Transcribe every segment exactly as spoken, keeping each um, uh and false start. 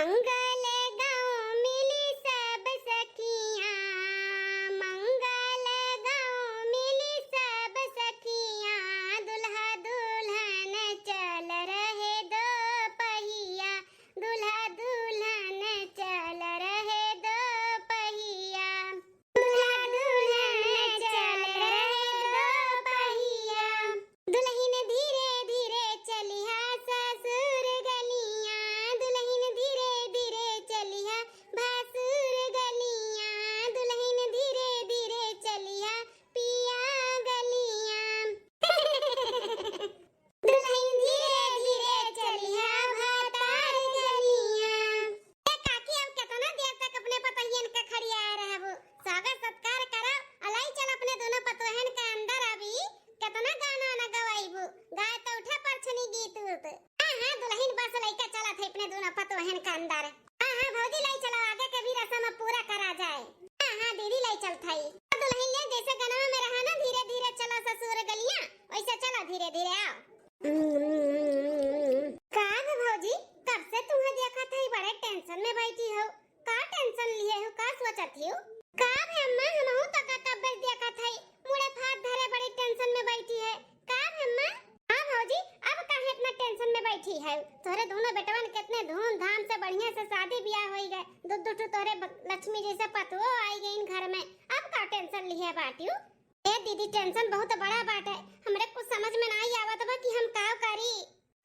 मंगल गाँव मिली सब सखियाँ, मंगल गाँव मिली सब सखियाँ, दुल्हा दुल्हन चल रहे दो पहिया, दुल्हा दुल्हन चल रहे दो पहिया। दुल्हा दुल्हन चल रहे दो पहिया। दुलहिन धीरे धीरे चलिहा ससुर गलिया, दुलहिन धीरे धीरे चलिहा भासुर गलिया, दुलहिन धीरे धीरे चलिहा पिया गलिया। दुलहिन धीरे धीरे चलिहा भतार गलिया। ए काकी, अब केतना देर तक अपने पतोहियन के खड़ियाए रहबू? स्वागत सत्कार करो, अलाई चल अपने दुनो पतोहन के अंदर। अभी केतना गाना न गवाइबू, गाए तो उठा परछनी गीत उत। हाँ, हाँ, दुलहिन बस लइका चलत है अपने दुनो पतोहन के अंदर। हाँ, हाँ, भौजी लाई चलो, आगे के भी रस्म अब पूरा करा जाए। हाँ, हाँ, दीदी लाई चलत है। दुलहिन ले जैसे गनवा में रहा ना, धीरे धीरे चला ससुर गलिया, वैसे चला धीरे धीरे आओ। का बे भौजी, कब से तुहे देखत हई, बड़े tension में बैठी हो। का tension लिए हो, का सोचत हो? का बे अम्मा, हमहू तो का कब्बे से देखत हई, मुड़े हाथ धरे बड़ी tension में बैठी है। का बे अम्मा? हाँ भौजी, अब काहे इतना tension में बैठी है? तोहरे दोनों बेटवन कितने धूमधाम से बढ़िया से शादी ब्याह होई गए, दू दू ठो तोहरे ब-, लक्ष्मी जैसे पतोह आई गईन घर में, अब का tension लिए बाटियो? ए दीदी, tension बहुत बड़ा बाटे, हमरे कुछ समझ में नाई आवत बा कि हम का करी।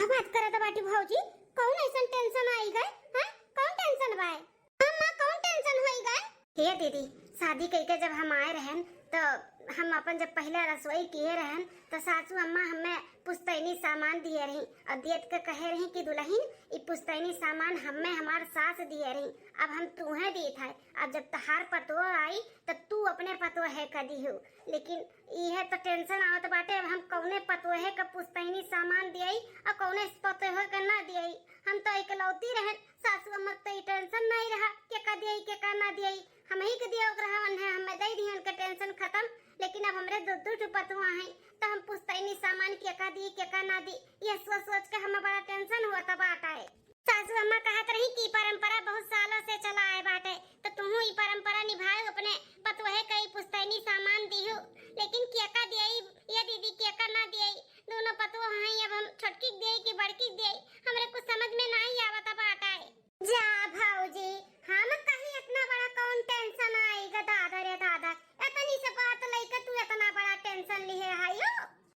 का बात करत बाटी भौजी, कौन ऐसन tension आई गए? हाँ, कौन tension बाय? अम्मा, कौन tension होई गए? हे दीदी, शादी कइके जब हम आए रहन तो हम अपन जब पहला रसोई किए रहन तो सासू अम्मा हमें पुश्तैनी सामान दिए रही और देत के कहे रही कि दुलहिन, ई पुश्तैनी सामान हमें हमार सास दिए रही, अब हम तुहे दीत है। अब जब तहार पतोह आई त तू अपने पतोहे क दिहू, लेकिन इहे तो tension आवत बाटे, अब हम कौने पतोहे क पुश्तैनी सामान दियई और कौने पतोहे क ना दियई। हम तो इकलौती रहन, सासू अम्मा तो ई tension नहीं रहा, के का दियई, के का ना दियई, हम ही के दिया ओकरा हवन है, हमें दे दिहन के tension खत्म। लेकिन अब हमरे दो दो ठो पतोह हैं, तो हम पुश्तैनी सामान के का दी, के का ना दी, ये सोच सोच के हमें बड़ा tension होता बाटे। सासू अम्मा कहत रही कि परंपरा बहुत सालों से चला आए बाटे, तो तुहू ई परंपरा निभाए, अपने पतोहे कई पुश्तैनी सामान दिहू। लेकिन केका दियई ये दीदी, केका ना दियई? दोनों पतोह हैं, अब हम छोटकी के दियई कि बड़की के दियई, हमरे कुछ समझ में नाई आवत बाटे। जा भौजी, हम कहीं इतना बड़ा कौन tension आई ग दादा रे दादा, इतनी से बात लइके तू इतना बड़ा tension लिहे हायो।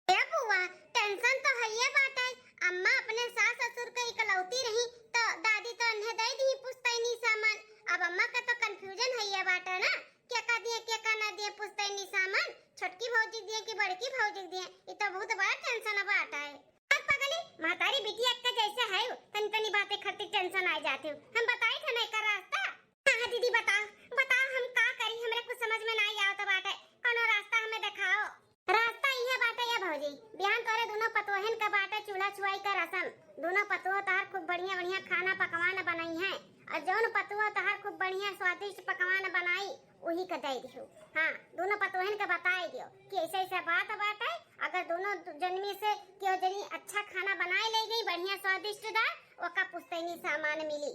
ए बुआ, tension तो हइये बाटे। अम्मा अपने सास ससुर के इकलौती रही, तो दादी तो उन्हें दे दी पुश्तैनी सामान। अब अम्मा का तो confusion हइये बाटे ना, केका दिए, केका ना दिए पुश्तैनी सामान, छोटकी भौजी दिए कि बड़की भौजी दिए, ई तो बहुत बड़ा tension बाटे। अब पगली, महतारी बिटिया के जैसे है, तनी तनी बातें खातिर tension आ जाती हूँ। हम बताई थे ना एकर रास्ता। हाँ, हाँ दीदी, बताओ, बताओ, हम का करी, हमरे कुछ समझ में नाई आवत बाटे, कौनो रास्ता हमें देखाओ। रास्ता इहे बाटे ये भौजी, बिहान तोरे दोनों पतोहन का बाटे चूल्हा छुआई का रसम। दोनों पतोह तहार खूब बढ़िया बढ़िया खाना पकवान बनाई हैं, और जौन पतोह तहार खूब बढ़िया स्वादिष्ट पकवान बनाई, वही का दे दियो। हाँ, दोनों पतोहन का बताई दियो कि ऐसे ऐसे बात बाटे, अगर दोनों जन में से केहू जनी अच्छा खाना बनाए ले गई, बढ़िया स्वादिष्ट दार, ओका पुश्तैनी सामान मिली।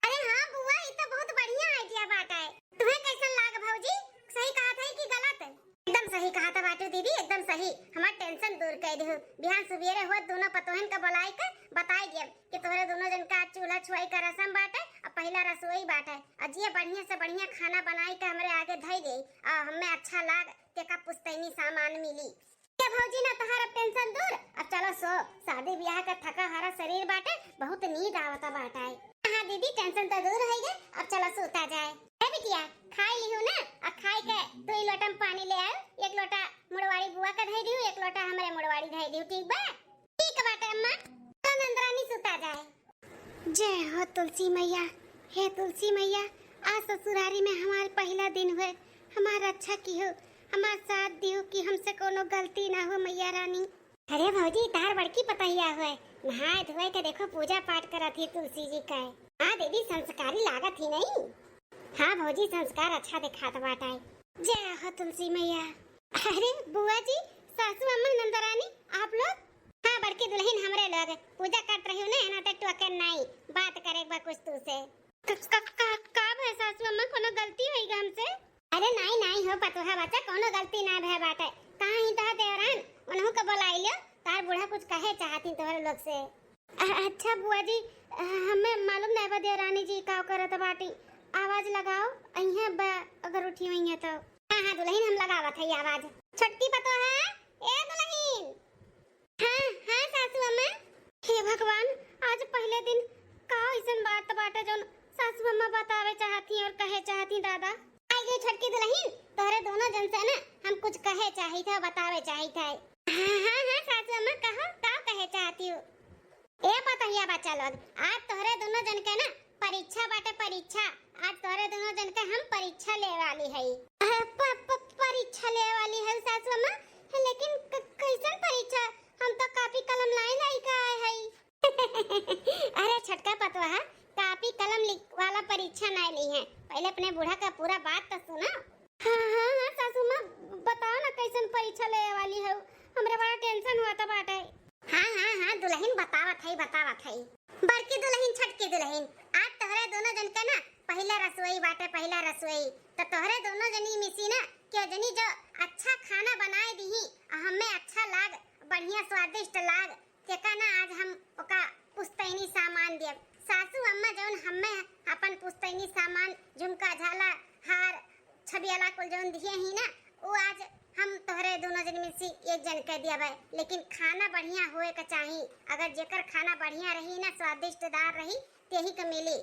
अरे हाँ बुआ, ई तो बहुत बढ़िया idea बाटे। तुम्हें कैसन लाग भौजी? सही कहत है कि गलत? एकदम सही कहत बाटू दीदी, एकदम सही। हमार tension दूर कर दिहू। बिहान सुबेरे होत दोनों पतोहन का बुलाई के बताई दियब कि तोहरे दोनों जन का आज चूल्हा छुआई का रसम बाटे, अब पहला रसोई बाटे, और जिए बढ़िया से बढ़िया खाना बनाई के हमरे आगे धई दे, और हमें अच्छा लाग, तेका पुश्तैनी सामान मिली। ए भौजी ना तहार अब tension दूर, अब चलो सो, शादी ब्याह का थका हारा शरीर बाटे, बहुत नींद आवता बाटे। हाँ दीदी, tension तो दूर होई गए, अब चलो सोता जाए। ए बिटिया, खाई लिहू ना, अब खाई के दो ही लोटा में पानी ले आयो, एक लोटा मुड़वाड़ी बुआ का धई दिहू, एक लोटा हमरे मुड़वाड़ी धई दिहू, ठीक बा? ठीक बाटे अम्मा, चलो नंदरानी सोता जाए। जय हो तुलसी मैया। हे तुलसी मैया, आज ससुरारी में हमार पहिला दिन हुए, हमार रक्षा किहो, हमार साथ दिहो कि हमसे कोनो गलती ना हो मैया रानी। अरे भौजी, तार बड़की पतोहिया हुए, नहाए धोए के देखो पूजा पाठ करत ही तुलसी जी का। हाँ दीदी, संस्कारी लागत ही नहीं। हाँ भौजी, संस्कार अच्छा दिखात बाटे। जय हो तुलसी मैया। अरे बुआ जी, सासू अम्मा, नंदरानी, आप लोग? हाँ बड़की दुलहिन, हमरे पूजा करत रही ना, एना ते टोके नाई, बात करे बा कुछ तू से। क-, क-, क-, का भय सासू अम्मा, कोनो गलती होई गा हमसे? अरे नाई, नाई हो पतोहा बच्चा, कोनो गलती ना भय बाटे। कहाँ ही तोहार देवरान, उनहू के बोलाई लियो, तार बूढ़ा कुछ कहे चाहती तोहरे लोग से। अ-, अच्छा बुआ जी, अ, हमें मालूम ना बा देवरानी जी का करत बाटी। आवाज लगाओ, अइहें बा, अगर उठी हुई है तो। हाँ, हाँ दुलहिन, हम लगावत है आवाज। छोटकी पतोहा, ए दुलहिन। हाँ, हाँ सासू अम्मा। हे भगवान, आज पहिले दिन का अइसन बात बाटे जौन सासू अम्मा बतावे चाहती और कहे चाहती दादा। आई गई छोटकी दुलहिन, तोहरे दोनों जन से ना हम कुछ कहे चाहित है, बतावे चाहित है। हाँ, हाँ, हाँ सासू अम्मा, कहो, का कहे चाहती हो? ए पतोहिया बच्चा लोग, आज तोहरे दोनों जन के ना परीक्षा बाटे, परीक्षा। आज तोहरे दोनों जन के हम परीक्षा ले वाली है। अ, प-, प-, परीक्षा ले वाली है सासू अम्मा, लेकिन क-, कैसन परीक्षा? हम तो कापी कलम लाई लाई का आए है। अरे छोटका पतोहा, कापी कलम लिख वाला परीक्षा ना ली है, पहिले अपने बूढ़ा का पूरा बात तो सुना। हाँ, हाँ, हाँ सासू माँ, बताओ ना कैसन परीक्षा ले वाली है, हमरे बड़ा tension हुआ था बाटे। हाँ, हाँ, हाँ दुलहिन, बतावत है, बतावत है। बड़की दुलहिन, छोटकी दुलहिन, आज तोहरे दोनों जन के ना पहिला रसोई बाटे, पहिला रसोई। तो तोहरे दोनों जनी मिसी ना, क्यों जनी जो अच्छा खाना बनाए दीही, आ हमें अच्छा लाग, बढ़िया स्वादिष्ट लाग, तेका ना आज हम ओका पुस्तैनी सामान दियब। सासू अम्मा जौन हमें अपन पुस्तैनी सामान, झुमका, झाला, हार, छबियाला कुल जौन दिए ही ना, वो आज हम तोहरे दोनों जन में से एक जन के दियब। लेकिन खाना बढ़िया होए के चाही। अगर जेकर खाना बढ़िया रही ना, स्वादिष्टदार रही, तेही के मिली।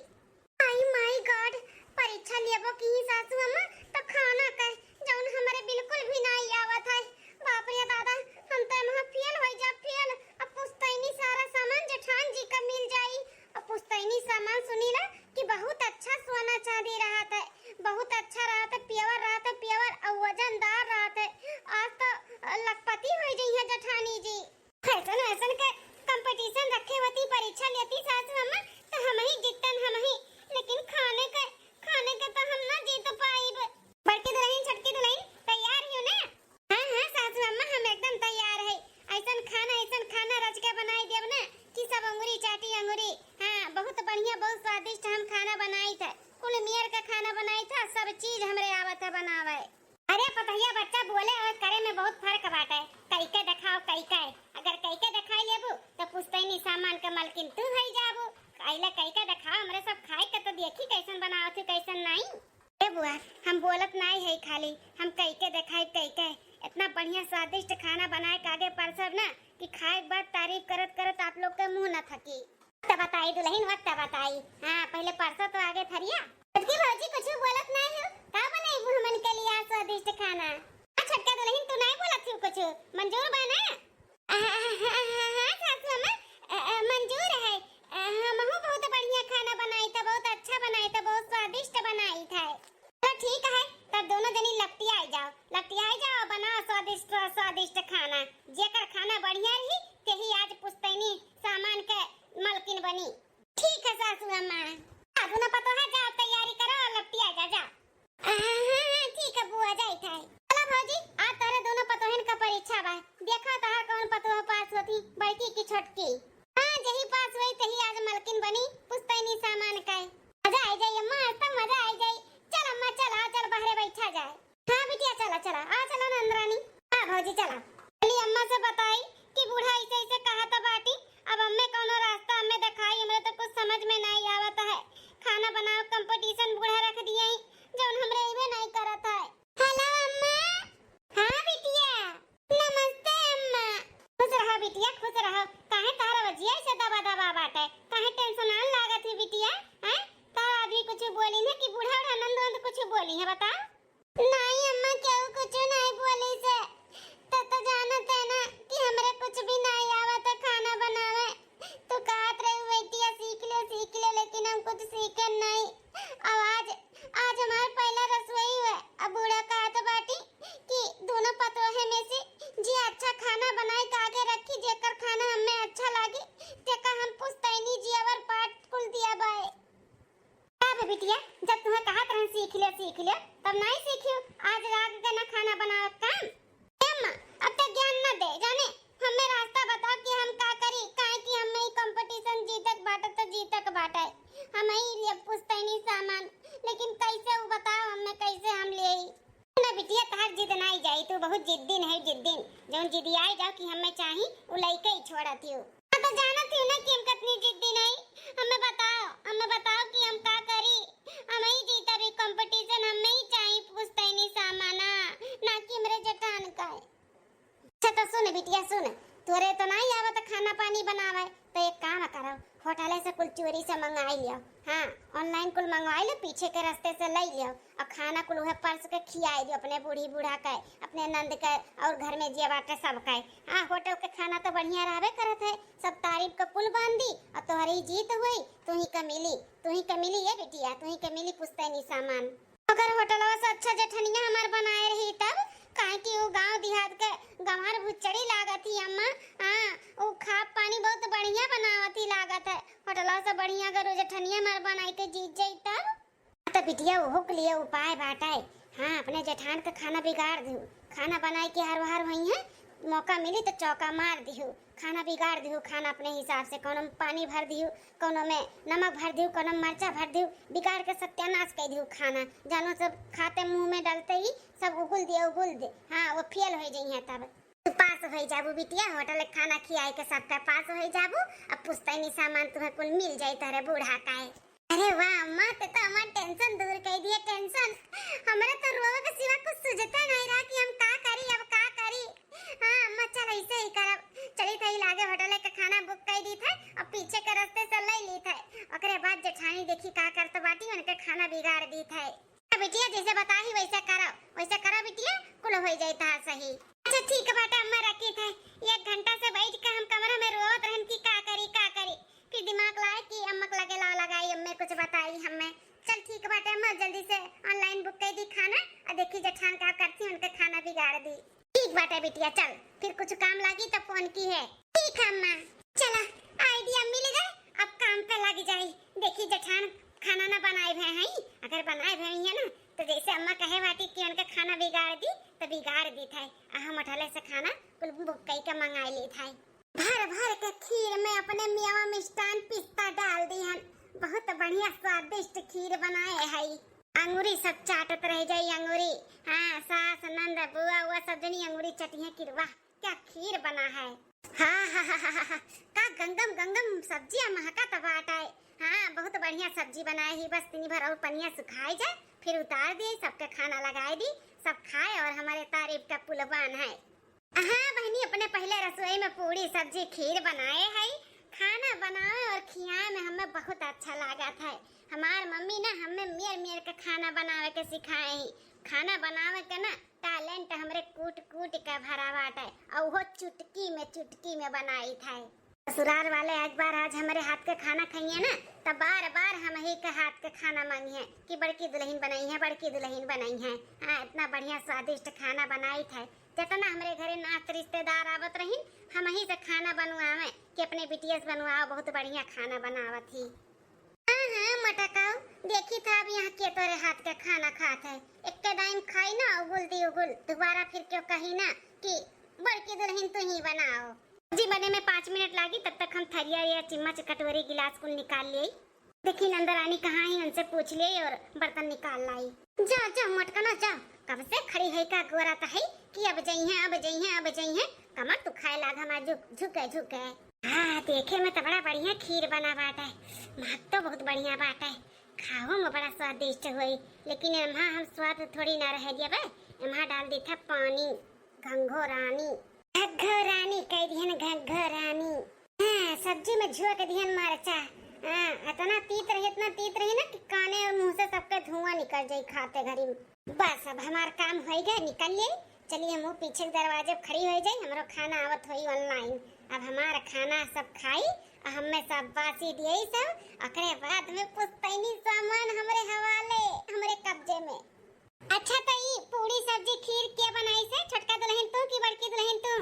आई माई गॉड, परीक्षा लेबो की ही सासू अम्मा, तो खाना के जौन हमरे बिल्कुल भी नाई आवत है। बाप रे दादा, हम तो एमहा फेल होई जा, फेल। अब पुस्तैनी सारा सामान जेठान जी का मिल जाई। अब पुस्तैनी सामान सुनीला कि बहुत अच्छा सोना चांदी रहत है, बहुत अच्छा रहत है, pure रहत है, pure और वजनदार रहत है। आज तो लखपति होई जइहे जेठानी जी। फैशन वैशन के competition रखे होती, परीक्षा लेती सासू अम्मा, तो हम ही जीतन, हम ही। लेकिन खाने के, खाने के तो हम ना जीत पाइब। बड़की दुलहिन, छोटकी दुलहिन, तैयार हियो ना? हाँ, हाँ सासू अम्मा, हम एकदम तैयार है। ऐसन खाना, ऐसन खाना रच के बनाई देब ना कि सब अंगुरी चाटी अंगुरी। हाँ, बहुत बढ़िया, बहुत स्वादिष्ट हम खाना बनाई थे। कुल मेर का खाना बनाई थे, सब चीज हमरे आवत है बनावे। अरे पतोहिया बच्चा, बोले और करे में बहुत फर्क बाटे। कई के देखाओ, कई के। अगर कई के देखाई लेबू, तो पुस्तैनी सामान के मलकिन तू होई जाबू। अइला कई के देखाओ, हमरे सब खाए के तो देखी कैसन बनावत हूँ, कैसन नाई। ए बुआ, हम बोलत नाई है खाली, हम कई के देखाई, कई के। इतना बढ़िया स्वादिष्ट खाना बनाए के आगे परसब ना कि खाए के बाद तारीफ करत करत आप लोग के मुंह न थकी। वक्त बताई दुलहिन, वक्त बताई। हाँ, पहिले परसो तो आगे थरिया। छोटकी भौजी, कुछ बोलत नाई हो, का बनाई हमन के लिए आज स्वादिष्ट खाना? आ, छोटका दुलहिन, तू नाई बोलत हो कुछ, मंजूर बा ना? आ, हाँ, हाँ, हाँ, हाँ, सासू अम्मा, अ, अ, मंजूर है। अ, हमहू बहुत बढ़िया खाना बनाई था, बहुत अच्छा बनाई था, बहुत स्वादिष्ट बनाई था। तो ठीक है, तब दोनों जनी लपटियाई जाओ, लपटियाई जाओ, बनाओ स्वादिष्ट, स्वा-, स्वादिष्ट खाना। जेकर खाना बढ़िया रही, तेही आज पुस्तैनी सामान के मलकिन बनी। ठीक है सासू अम्मा। आ, दोनों पतोहा जाओ, तैयारी करो और लपटिया जा, जाओ। हाँ, हाँ, हाँ, ठीक है बुआ, जाइत है। चला भौजी, आज तोहरे दोनों पतोहन का परीक्षा बा। देखा तोहार कौन पतोह पास होती, बड़की की छोटकी। हाँ, जही पास होई तही आज मलकिन बनी, पुस्तैनी सामान के। मजा आई जाई अम्मा, आज तो मजा आई जाई। चल अम्मा, चल, आ, चल, बाहरे बैठा जाए। हाँ बिटिया, चला, चला, आ, चला नंदरानी। हाँ भौजी, चला। चली अम्मा से बताई कि बूढ़ा ऐसे, ऐसे कहा था बाटी। अब अम्मे कौनो रास्ता अम्मे देखाई, हमरे तो कुछ समझ में नहीं आवत है। खाना बनाओ competition बूढ़ा रख दिए ही, जौन हमरे इबे नहीं करत है। हेलो अम्मा। हाँ बिटिया। नमस्ते अम्मा। खुश रहो बिटिया, खुश रहो। काहे तारा वजिया से दबा दबा बाटे? काहे tension आन लागत है बिटिया? हैं? तारा अभी कुछ बोली है कि बूढ़ा उढ़ा नंद वंद कुछ बोली है, बताओ? नाई अम्मा, केहू कुछ नाई बोली से। त, त जानत है ना कि हमरे कुछ भी नाई आवत है खाना बनावे। तू कहत रही बेटिया सीख ले, सीख ले, लेकिन हम कुछ सीखे नहीं। अब आज, आज हमार पहला रसोई हुए। अब बूढ़ा कहत बाटी कि दोनों पतोहे में से जे अच्छा खाना बनाई त आगे रखी, जेकर खाना हमें अच्छा लागी, तेका हम पुस्तैनी जियावर पाठ कुल दिया बाए। का बे बिटिया, जब तुम्हें कहत रहन सीख ले, सीख ले, तब नाई सीखियो। आज लाग के ना खाना बनावत काम। ए अम्मा, अब तो ज्ञान ना दे, जाने, हमें रास्ता बताओ कि हम का करी, काहे कि हम जिदियाई जाओ कि हमें चाही, उ लइके ही छोड़त हियो। हाँ, तो जानत हियो ना कि हम कितनी जिद्दी नहीं। हमें बताओ, हमें बताओ कि हम का करी। हम ही जीतब ई competition, हमें ही चाही पुश्तैनी सामाना, ना कि हमरे जेठान का। अच्छा तो सुन बिटिया सुन, तोरे तो नहीं आवत खाना पानी बनावे, तो एक काम करो, होटले से कुल चोरी से मंगाई लियो। हाँ, online कुल मंगवाई लियो, पीछे के रास्ते से लई लियो, और खाना कुल उहे परस के खियाई दियो अपने बूढ़ी बूढ़ा के, अपने नंद के, और घर में जे बाटे सब के। हाँ, होटल के खाना तो बढ़िया रहबे करत है, सब तारीफ के पुल बांध दी, और तोहरी जीत हुई, तू ही के मिली, तू ही के मिली ये बिटिया, तू ही के मिली पुश्तैनी सामान। अगर होटलवा से अच्छा जेठनिया हमार बनाए रही तब, काहे कि उ गांव देहात के गंवार भुचड़ी लागत ही अम्मा। हाँ, उ खा पानी बहुत बढ़िया बनावत ही लागत है। होटलवा से बढ़िया अगर उ जेठनिया हमार बनाई के जीत जाई तब। तो बिटिया ओहो के लिए उपाय बाटे। हाँ, अपने जेठान के खाना बिगाड़ दिहू, खाना बनाई के हर हर हुई है, मौका मिली तो चौका मार दिहू। खाना बिगाड़ दिहू, खाना अपने हिसाब से, कौनो में पानी भर दिहू, कौनो में नमक भर दिहू, कौनो में मरचा भर दिहू, बिगाड़ के सत्यानाश कर दिहू खाना। जानो सब खाते मुंह में डालते ही सब उगुल दे, उगुल दे। हाँ, वो फेल हो जाई है तब। तू पास हो जाबू बिटिया, होटल के खाना खियाई के सबका पास हो जाबू। अब पुश्तैनी सामान तुम्हें कुल मिल जाई तोहरे बूढ़ा का है। अरे वाह अम्मा, ते तो हमार tension दूर कर दिए, tension। हमरे तो रोवे के सिवा कुछ सुझते नहीं रहा कि हम का करी, अब का करी। हाँ अम्मा, चल ऐसे ही करब, चली थे लागे होटल के खाना book कर दी थे और पीछे के रास्ते से ले ली थे। ओकरे बाद जेठानी देखी का करत बाटी, उनके खाना बिगाड़ दी थे। हाँ बिटिया, जैसे बताई वैसे करो, वैसे करो बिटिया, कुल हो जाई तहार सही। अच्छा ठीक बाटे अम्मा, रखी थे। एक घंटा से बैठ के हम कमरा में रोवत रहन कि का करी, का करी। फिर दिमाग लाए कि अम्मा के लगे लाओ लगाई, अम्मे कुछ बताई हमें। चल ठीक बाटे अम्मा, जल्दी से online book कर दी खाना, और देखी जेठान का करती, उनके खाना बिगाड़ दी। ठीक बाटे बिटिया, चल फिर कुछ काम लागी तो phone की है। ठीक है अम्मा। चला, idea मिल गए, अब काम पे लग जाई। देखी जेठान खाना ना बनाए भए हैं, अगर बनाए भए हैं ना तो जैसे अम्मा कहे बाटी कि उनका खाना बिगाड़ दी तो बिगाड़ दी थे। आ हम होटले से खाना कुल book कई के मंगाई ली थे। भर भर के खीर में अपने मेवा मिष्ठान पिस्ता डाल दिहन। बहुत बढ़िया स्वादिष्ट खीर बनाए है। अंगूरी सब चाटत रह जाई अंगूरी। हाँ, सास, नंद, बुआ, उआ सब जनी अंगूरी चटिया कि वाह, क्या खीर बना है। हाँ, हाँ, हाँ, हाँ, हाँ, हाँ। का गंगम गंगम सब्जिया महकत बाटे। हाँ, बहुत बढ़िया सब्जी बनाए ही, बस तनी भर और पनिया सुखाए जाए, फिर उतार दिए, सबके खाना लगाए दी, सब खाए और हमारे तारीफ का पुल बान है। हाँ बहनी, अपने पहले रसोई में पूड़ी, सब्जी, खीर बनाए है। खाना बनावे और खियाए में हमें बहुत अच्छा लागत है। हमार मम्मी ना हमें मेर मेर के खाना बनावे के सिखाए ही। खाना बनावे के ना talent हमरे कूट कूट के भरा बाटे, और वो चुटकी में, चुटकी में बनाई थे। ससुराल वाले एक बार आज हमरे हाथ के खाना खाइए ना, तब बार बार हम ही के हाथ के खाना मांगिए कि बड़की दुल्हन बनाई है, बड़की दुल्हन बनाई है। हाँ, इतना बढ़िया स्वादिष्ट खाना बनाई थे। जितना हमरे घरे नात रिश्तेदार आवत रहिन, हम ही से खाना बनवावे कि अपने बिटिया से बनवाओ, बहुत बढ़िया खाना बनावत ही। हाँ, हाँ, मटकाऊ, देखी था अब यहाँ के तोरे हाथ के खाना खात है। एक के दाइन खाई ना, उगुल दी उगुल, दोबारा फिर क्यों कही ना कि बड़की दुल्हन तू ही बनाओ। सब्जी बने में पाँच मिनट लागी, तब तक हम थरिया या चम्मच, कटोरी, गिलास कुल निकाल लिए। देखी नंदरानी कहाँ ही, उनसे पूछ लिए और बर्तन निकाल लाई। जा, जा, मटकना जा, कब से खड़ी है का गोरा तो है कि अब जइहे, अब जइहे, अब जइहे, कमर दुखाए लाग हमार झुक, झुके, झुके। हाँ, देखे में तो बड़ा बढ़िया खीर बना बाटे, महक तो बहुत बढ़िया बाटे, खाओ में बड़ा स्वादिष्ट होई, लेकिन एम्हा हम स्वाद थोड़ी ना रहे दिया बे, एम्हा डाल दी था पानी, घंघोरानी। घघोरानी कह दिहन, घघोरानी। हाँ, सब्जी में झुआ के दिहन मरचा। हाँ, इतना तीत रही, इतना तीत रही ना कि काने और मुंह से सबके धुआं निकल जाई खाते घड़ी में। बस, अब हमार काम होई गए, निकल लिए। चलिए, हम वो पीछे के दरवाजे पे खड़ी हो जाई, हमरो खाना आवत होई online। अब हमार खाना सब खाई, आ हमें सब बासी दिए सब, ओकरे बाद में पुश्तैनी सामान हमरे हवाले, हमरे कब्जे में। अच्छा, तो ई पूड़ी, सब्जी, खीर के बनाई से, छोटका दुल्हन तू कि बड़की दुल्हन तू?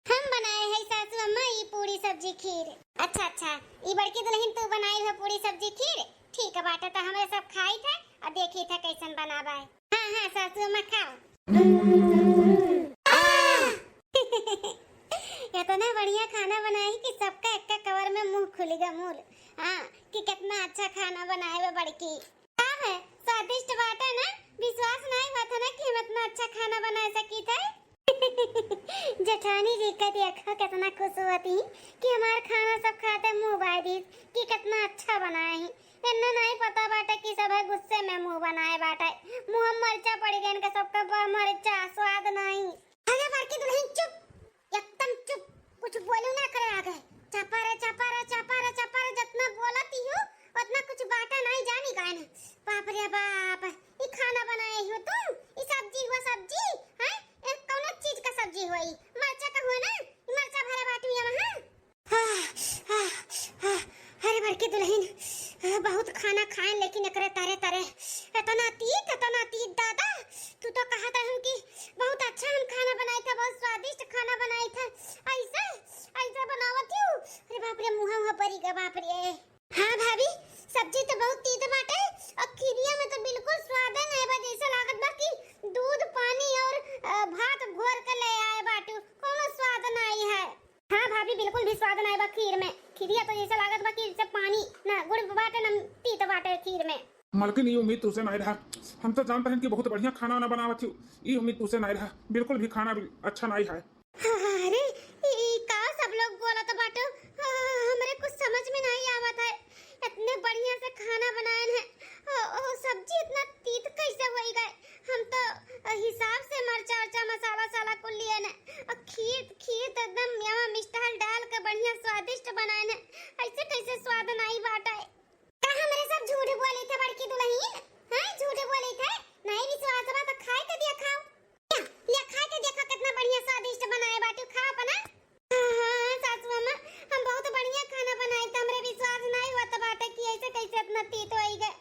हम बनाए है सासू अम्मा ई पूड़ी, सब्जी, खीर। अच्छा, अच्छा, ई बड़की दुल्हन तू बनाई हो पूड़ी, सब्जी, खीर? ठीक बाटे, तो हमरे सब खाई थे और देखी थे कैसन बनाबा है। हाँ, हाँ, सासू अम्मा खाओ। आह! इतना बढ़िया खाना बनाई कि सबका एक कवर में मुंह खुली गा मूल। हाँ, कि कितना अच्छा खाना बनाए बा बड़की। का है, स्वादिष्ट बाटे ना? विश्वास नाई होत है ना कि हम इतना अच्छा खाना बना सकी थे। जेठानी जी का देखा कितना खुश होती कि हमार खाना सब खाते मुँह बाय दी कि कितना अच्छा बनाए ही। इन्हें नहीं पता बाटे कि सब है गुस्से में मुँह बनाए बाटे। मुँह में मरचा पड़ गए इनके सबके, ब-, मरचा स्वाद नहीं। अरे बड़की दुलहिन चुप, एकदम चुप, कुछ बोलू ना करे आगे। चपा रे, चपा रे, चपा रे, चपा रे, जितना बोलती हूँ उतना कुछ बाटे नहीं जानी गायन। बाप रे बाप, ई खाना बनाए हो तुम? ई सब्जी हुआ सब्जी? हैं? ए, कौनो चीज का सब्जी हुआ ई? मरचा का हुआ ना? ई मरचा भरे बाटू यहाँ, हाँ? आह, आह, आह, अरे बड़की दुलहिन, आह, बहुत खाना खाएन लेकिन एकरे तरे तरे इतना तीत, इतना तीत दादा। तू तो कहत रहू कि बहुत अच्छा हम खाना बनाई था, बहुत स्वादिष्ट खाना बनाई था। ऐसे, ऐसे बनावत हूँ। अरे बाप रे, मुँहा, मुँहा परी गा, बाप रे। हाँ भाभी, सब्जी तो बहुत तीत बाटे और खीरिया में तो बिल्कुल स्वादे नहीं बा, जैसे लागत बा कि दूध, पानी और, अ, भात घोर के ले आए बाटू, कौनो स्वाद नहीं है। हाँ भाभी, बिल्कुल भी स्वाद नहीं बा खीर में। खीरिया तो जैसे लागत बा कि जैसे पानी ना, गुड़ बाटे ना तीत बाटे खीर में। मलकिन, ई उम्मीद तुसे नहीं रहा। हम तो जानते हैं कि बहुत बढ़िया खाना ना बनावत हो। ई उम्मीद तुसे नहीं रहा। बिल्कुल भी खाना भी अच्छा नहीं है। अरे, ई, ई का सब लोग बोलत बाटो? आ, हमरे कुछ समझ में नहीं आवत है। इतने बढ़िया से खाना बनाएन है, ओ, ओ, सब्जी इतना तीत कैसे होई गए? हम तो, अ, हिसाब से मरचा उरचा मसाला साला कुल लिएन है। और खीर, खीर तो एकदम यहाँ मिष्ठाल डाल के बढ़िया स्वादिष्ट बनाएन है। ऐसे कैसे स्वाद नहीं बाटे? का हमरे सब झूठ बोली थे बड़की दुलहिन? हैं, झूठ बोली थे? नहीं विश्वास बा तो खाए के दिया खाओ। ले, खा के देखा कितना बढ़िया स्वादिष्ट बनाए बाटू, खा अपना। हाँ, हाँ, सासू अम्मा, हम बहुत बढ़िया खाना बनाए, त हमरे विश्वास नाई होत बाटे कि ऐसे कैसे इतना तीत होई गए।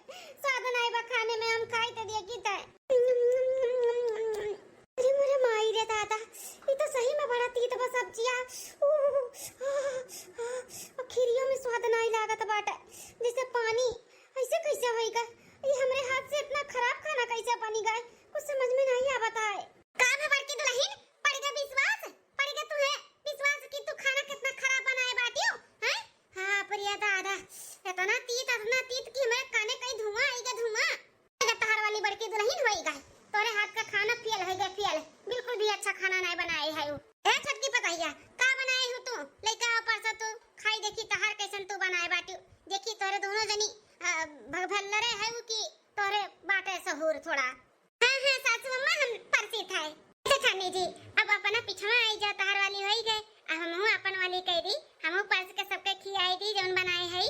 स्वाद नाई बा खाने में, हम खाई त देखी त। अरे मोरे माई रे दादा, ई तो सही में बड़ा तीत बा सब्जिया। ऊ, आ, आ, आ, खीरियो में स्वाद नाई लागत बाटे, जैसे पानी। ऐसे कैसे होई गए? ई हमरे हाथ से इतना खराब खाना कैसे बनी गए? कुछ समझ में नहीं आवत है। का भा बड़की दुलहिन, पड़ गया विश्वास? पड़ गया तुहे विश्वास कि तू खाना कितना खराब बनाए बाटियो, हैं? हाँ, प्रिया दादा, इतना तीत, इतना तीत कि हमरे काने कहीं धुआं आई गया, धुआं। अरे तहार वाली बड़की दुलहिन होई गई, तोरे हाथ का खाना फेल होई गया, फेल। बिल्कुल भी अच्छा खाना नहीं बनाए है उ। ए छोटकी पतहिया, का बनाए हो तू? लइका आओ परसा तू, खाई देखी तहार कैसन तू बनाए बाटियो। देखी तोरे दोनों जनी, अ, भ-, भल्लरे है उ कि तोरे बाटे सहूर थोड़ा। हाँ, हाँ, सासू अम्मा, हम परसी था। अच्छा, ठानी जी, अब अपना पिछवा आई जा, तहार वाली होई गए, अब हमहू अपन वाली कह दी, हमहू परस के सबके खियाई दी, जौन बनाए है।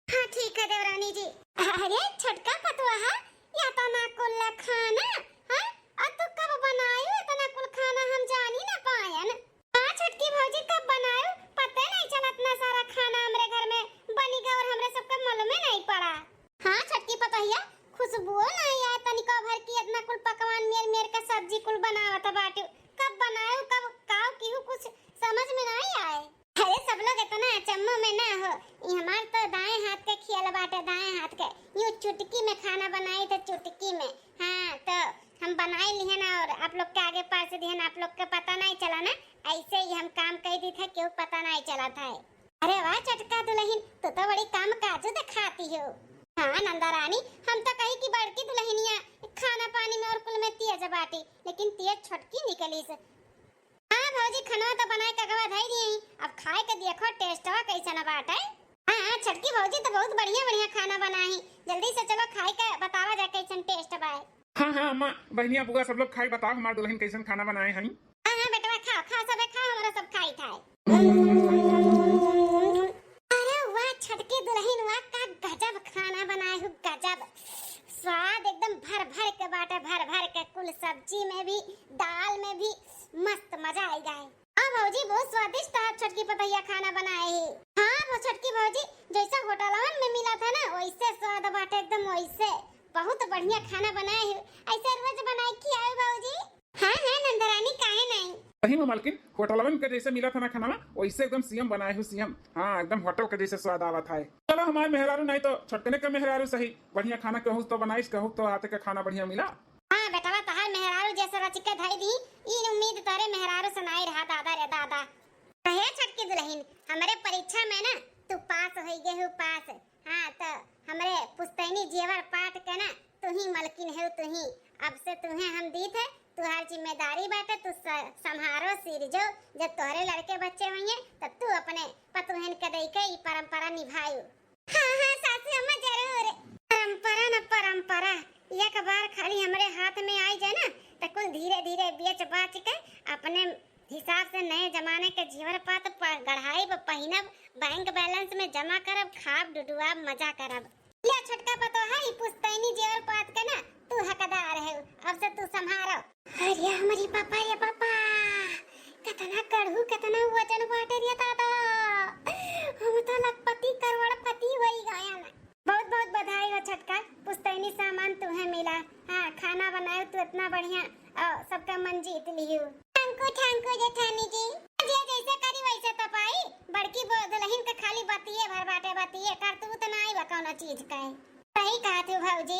हाँ, ठीक है, देवरानी जी। अरे, छोटका पतुआ है, या तो ना कुल खाना, हाँ? और तू कब बनायू इतना कुल खाना, हम जानी ना पायन। हाँ, छोटकी भौजी, कब बनायू? पते नहीं चला, इतना सारा खाना हमरे घर में बनी गया और हमरे सबके मालूमे नहीं पड़ा। हाँ, छोटकी पतोहिया, खुशबुओ नहीं आए तनिको भर की, इतना कुल पकवान मेर मेर का सब्जी कुल बनावत बाटू। कब बनायू, कब काव किहू, कुछ समझ में नहीं आए। अरे, सब लोग इतना अचम्भो में ना हो, ई हमार तो दाएं हाथ के खेल बाटे, दाएं हाथ के। यूं चुटकी में खाना बनाई थे, चुटकी में। हाँ, तो हम बनाई लिहन और आप लोग के आगे परस दिहन, आप लोग के पता नहीं चला ना, ऐसे ही हम काम कह दी थे, क्यों पता नहीं चला था। अरे वाह छोटका दुलहिन, तू तो बड़ी काम काजू दिखाती हो। हाँ नंदा रानी, हम तो कही कि बड़की दुलहिनिया खाना पानी में और कुल में तेज बाटी, लेकिन तेज छोटकी निकली से। हाँ भौजी, खनवा तो बनाए के अगवा धई दिए, अब खाए के देखो टेस्टवा कैसन बाटे। हाँ, हाँ, छोटकी भौजी तो बहुत बढ़िया बढ़िया खाना बनाई, जल्दी से चलो खाए के बतावा जाए कैसन टेस्ट बाए। हाँ, हाँ, अम्मा, बहनिया, बुआ, सब लोग खाई, बताओ हमार दुलहिन कैसन खाना बनाए हई। हाँ, हाँ, बेटवा, खाओ, खाओ, सबे खाओ, हमरा सब खाई खाए। अरे वाह, छोटकी दुलहिन, वाह, का गजब खाना बनाए हो, गजब। स्वाद एकदम भर भर के बाटे, भर भर के, कुल सब्जी में भी, दाल में भी, मस्त मजा आई गए। हाँ भौजी, बहुत स्वादिष्ट तहार छोटकी पतोहिया खाना बनाए है। हाँ वो छोटकी भौजी, जैसा होटलवन में मिला था ना, वैसे स्वाद बाटे एकदम वैसे। बहुत बढ़िया खाना बनाए है, ऐसे रोज बनाए खियाओ भौजी। हाँ, हाँ नंदरानी, काहे नहीं। सही में मालकिन, होटलवन के जैसे मिला था ना खाना, वैसे एकदम सीएम बनाए हो सीएम। हाँ, एकदम होटल के जैसे स्वाद आवत है। चलो हमारे मेहरारू नहीं तो छोटकने के मेहरारू सही, बढ़िया खाना कहूँ तो बनाइस, कहूँ तो हाथ के खाना बढ़िया मिला। हाँ बेटवा, तहार मेहरारू जैसे रच के धई दी, ई उम्मीद तोरे मेहरारू से नाई रहा दादा रे दादा। कहे छोटकी दुलहिन, हमरे परीक्षा में ना तू पास होई गए हो पास। हाँ, तो हमरे पुस्तैनी जेवर पाट के ना तू ही मलकिन हो, तू ही। अब से तुहे हम दीत है तुहार जिम्मेदारी बाटे, तू स-, संभारो, सिरजो। जब तोहरे लड़के बच्चे होइहें, तब तू अपने पतोहन के दई के ई परंपरा निभायू। हाँ, हाँ, सासू अम्मा, जरूर। परंपरा न परंपरा, एक बार खाली हमरे हाथ में आई जाए ना, त कुल धीरे धीरे बेच बाच के अपने हिसाब से नए जमाने के जेवर पात प-, गढ़ाइब, पहिनब, बैंक बैलेंस में जमा करब, खाब, डुडुआब, मजा करब। ले छोटका पतोहा, ई पुश्तैनी जेवर पात के ना तू हकदार है, अब से तू संभारो। अरे हमरी पापा, रे पापा, कितना कड़हू, कितना वजन बाटे रे दादा, हम तो लखपति करोड़पति होई गयन। बहुत बहुत बधाई हो छोटका, पुश्तैनी सामान तुहे मिला। हाँ, खाना बनायो तू इतना बढ़िया, और सबका मन जीत लियो। Thank you, thank you जेठानी जी। जे जैसे करी वैसे तो पाई, बड़की बो-, दुल्हन के खाली बतिये भर बाटे, बतिये, करतूत नाई बा कौनो चीज के। सही कहा तू भौजी।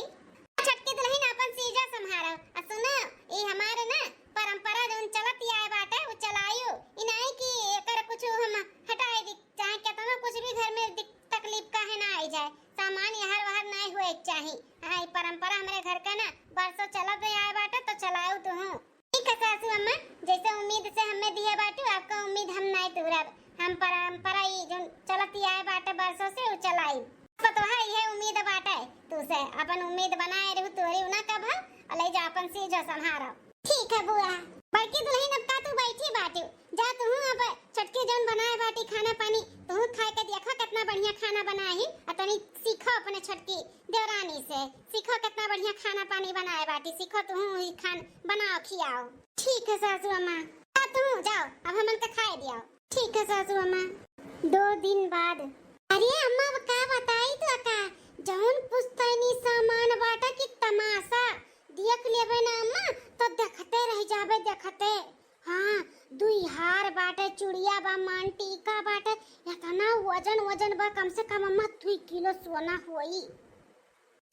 छोटकी दुल्हन अपन सीजा संभारो। आ सुनो, ई हमारे ना परंपरा जौन चलत आए बाटे, उ चलायु। ई नाई कि एकर कुछ हम हटाए दी, चाहे केतना कुछ भी घर में दिक-, तकलीफ काहे ना आई जाए, सामान यहर वहर नाई हुए के चाही। हाँ, ई परंपरा हमरे घर का ना बरसों चलत आए बाटे, तो चलायु तुहू। ठीक है सासू अम्मा, जैसे उम्मीद से हमें दिए बाटू, आपका उम्मीद हम नाई तूरब। हम परंपरा ई जौन चलत आए बाटे बरसों से, उ चलाई। पतोहा, इहे उम्मीद बाटे तू से, अपन उम्मीद बनाए रहू, तोरी ना कब, और ले जा अपन सीजो संभारो। ठीक है बुआ। बड़की दुल्हन, अब का तू बैठी बाटू, जा तुहू अब छोटकी जौन बनाए बाटी खाना पानी, तुहू खाए के देखो कितना बढ़िया खाना बनाए ही, और तनी सीखो अपने छोटकी देवरानी से, सीखो कितना बढ़िया खाना पानी बनाए बाटी, सीखो तुहू ही खान बनाओ खियाओ। ठीक है सासू अम्मा, जा तुहू जाओ, अब हमन के खाए दियाओ। ठीक है सासू अम्मा। दो दिन बाद। अरे अम्मा, अब का बताई तो का, जौन पुश्तैनी सामान बाटा कि तमाशा, देख लेबे ना अम्मा, तो देखते रह जाबे, देखते। हाँ, दुई हार बाटे, चुड़िया बा, मान टीका बाटे, इतना वजन, वजन बा, कम से कम अम्मा दुई किलो सोना होई।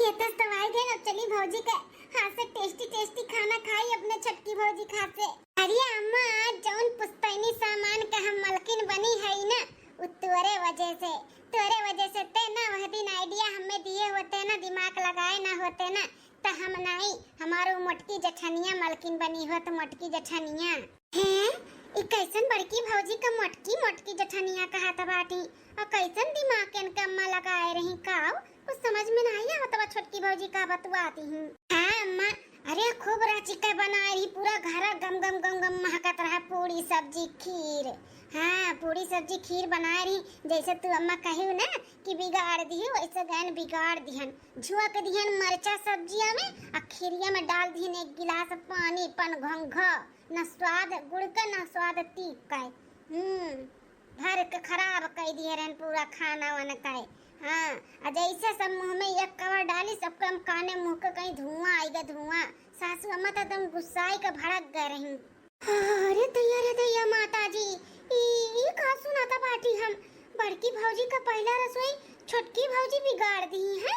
केतस तो आई गए, अब चली भौजी के हाथ से tasty tasty खाना खाई अपने छोटकी भौजी के हाथ से। अरे अम्मा, आज जौन पुश्तैनी सामान का हम मलकिन बनी है ना, उ तोरे वजह से, तोरे वजह से। ते ना वह दिन idea हमें दिए होते ना, दिमाग लगाए ना होते ना, त हम नाई, हमार उ मोटकी जेठनिया मलकिन बनी होत, मोटकी जेठनिया। हैं, ई कैसन बड़की भौजी का मोटकी मोटकी जेठनिया कहत बाटी? और कैसन दिमाग के इनका अम्मा लगाए रही का? कुछ समझ में नाई आवत बा छोटकी भौजी का बतुआती ही। हाँ अम्मा, अरे खूब राची के बनाए रही, पूरा घर गम गम गम गम महकत रहा, पूरी सब्जी खीर। हाँ, पूरी सब्जी खीर बनाए रही, जैसे तू अम्मा कही ना कि बिगाड़ दी, वैसे गैन बिगाड़ दिहन। झुआ के दिहन मरचा सब्जिया में, आ खीरिया में डाल दिहन एक गिलास पानी, पन घंघ, न स्वाद गुड़ का, न स्वाद तीख का। हम्म, भर के खराब कई दिए रहन पूरा खाना वाना का। हाँ, आ जैसे सब मुँह में एक कवर डाली, सबके हम काने मुँह के कहीं धुआं आई गया, धुआं। सासू अम्मा तो एकदम गुस्साई के भड़क गए रही। अरे दैया रे दैया माता जी, ई, ई का सुनाता बाटी हम? बड़की भौजी का पहला रसोई छोटकी भौजी बिगाड़ दी है।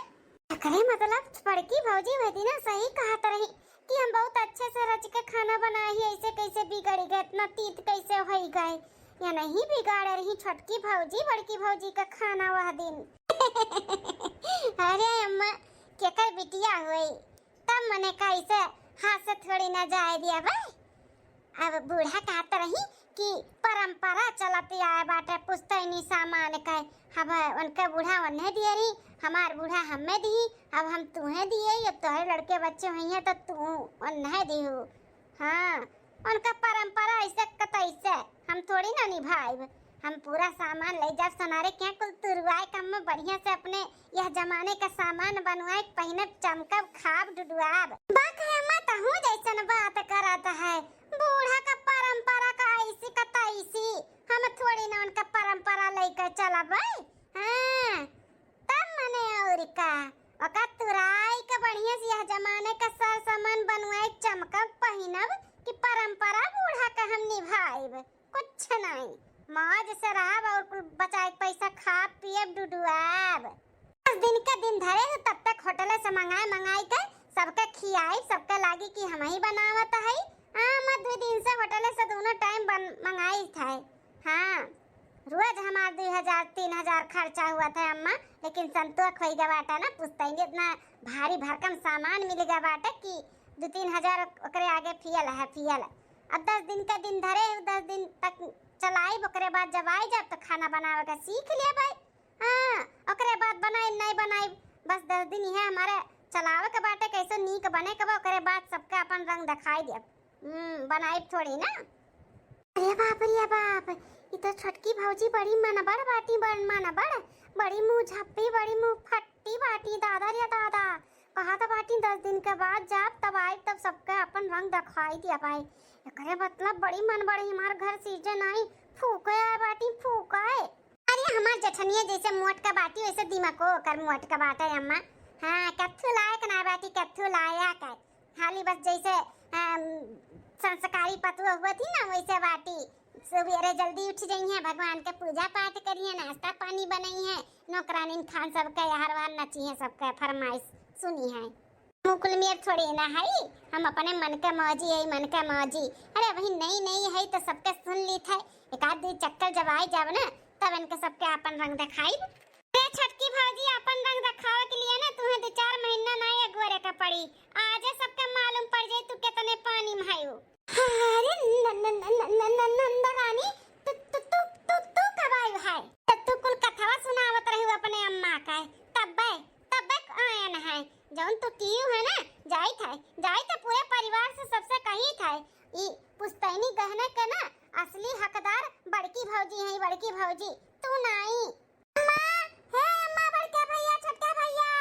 एकरे मतलब बड़की भौजी वह दिन सही कहत रही कि हम बहुत अच्छे से रच के खाना बनाए ही, ऐसे कैसे बिगड़ गए, इतना तीत कैसे होई गए? या नहीं बिगाड़ रही छोटकी भौजी बड़की भौजी का खाना वह दिन। अरे अम्मा, केकर बिटिया हुई, तब मने कैसे हाथ से थोड़ी ना जाए दिया भाई। अब बूढ़ा कहत रही कि परंपरा चलत आए बाटे पुश्तैनी सामान के। अब उनके बूढ़ा ओन्हे दिए रही, हमार बूढ़ा हमें दी, अब हम तुहे दिए, अब तोहरे लड़के बच्चे होइहें तो तू ओन्हे दिहू। हाँ, उनका परंपरा ऐसे कतैसे हम थोड़ी ना निभाइब। हम पूरा सामान ले जाब सोनारे के यहाँ, कुल तुरवाए कम में बढ़िया से अपने यह जमाने का सामान बनवाए, पहिनब, चमकब, खाब, डुडुआब। बक है अम्मा, तहूँ जैसन बात करत है। बूढ़ा का परंपरा का ऐसी का तैसी, हम थोड़ी ना उनका परंपरा लेके चलब। हाँ, तब मने और का, ओका तुराई के बढ़िया से यह जमाने का सर सामान बनवाए, चमकब, पहिनब कि परंपरा बूढ़ा का हम निभाइब। कुछ नहीं, मौज से रहब और कुल बचाए के पैसा खाब, पियब, डुडुआब। दस दिन का दिन धरे हो, तब तक होटल से मंगाए, मंगाई के सबके खियाई, सबके लागी कि हम ही बनावत है। हाँ, मैं दो दिन से होटल से दोनों टाइम बन, मंगाई था। हाँ, रोज हमार दो हजार, तीन हजार खर्चा हुआ था अम्मा, लेकिन संतोष होई गया बाटा ना, पुश्तैनी इतना भारी भरकम सामान मिल गया बाटा कि दो तीन हजार ओकरे आगे फियल है, फियल। अब दस दिन का दिन धरे हउ, दस दिन तक चलाइब, ओकरे बाद जब आई जाब तो खाना बनावे का सीख लेबै। हाँ, ओकरे बाद बनाइब, नहीं बनाइब, बस दस दिन इहे हमारे चलावे के बाटे, कैसो नीक बने के बा, ओकरे बाद सबके अपन रंग देखाई देब। हम्म, बनाइब थोड़ी ना। अरे बाप रे बाप, ई तो छोटकी भौजी बड़ी मनबड़ बाटी, बड़ मनबड़, बड़ी मुँह झप्पी, बड़ी मुँह फट्टी बाटी, दादा रे दादा। कहा तो बाटी दस दिन के बाद जाब, तब आइब, तब सबके अपन रंग देखाई देबै। एकरे मतलब बड़ी मनबड़ ही, हमार घर सीजे नाई, फूके आए बाटी, फूके। अरे हमार जेठनिया जैसे मोटका बाटी वैसे दिमागो ओकर मोटका बाटे अम्मा। हाँ, कत्थू लायक ना बाटी, कत्थू लायक है। खाली बस जैसे, अम, संस्कारी पतुआ हुआ थी ना वैसे बाटी। सुबेरे जल्दी उठ जइहें, भगवान के पूजा पाठ करिहें, नाश्ता पानी बनइहें, नौकरानिन खान सबके हरवार नचिहें, सबके फरमाइश सुनिहें। मुकुल मेर थोड़ी ना हई, हम अपने मन के मौजी हई, मन के मौजी। अरे वही नई नई हई तो सबके सुन लीत है, एक आध दू चक्कर जब आई जाब ना तब इनके सबके आपन रंग देखाइब। अरे छोटकी भौजी, आपन रंग देखावे के लिए ना तुहें दो चार महीना ना अगोरे के पड़ी, आजे सबके मालूम पड़ जाई तू कितने पानी में हई। अरे न-, न-, न-, न-, न-, न-, नंदरानी, तू, तू, तू, तू, तू कब आयु है? तो तू कुल कथवा सुनावत रही अपने अम्मा का, तब्बे तब्बे आयन है, जौन तू कियू है ना, जाइत है, जाइत है पूरे परिवार से सबसे कहित है, ई पुश्तैनी गहने के ना असली हकदार बड़की भौजी है, बड़की भौजी, तू नाई। अम्मा, हे अम्मा, बड़का भैया, छोटका भैया,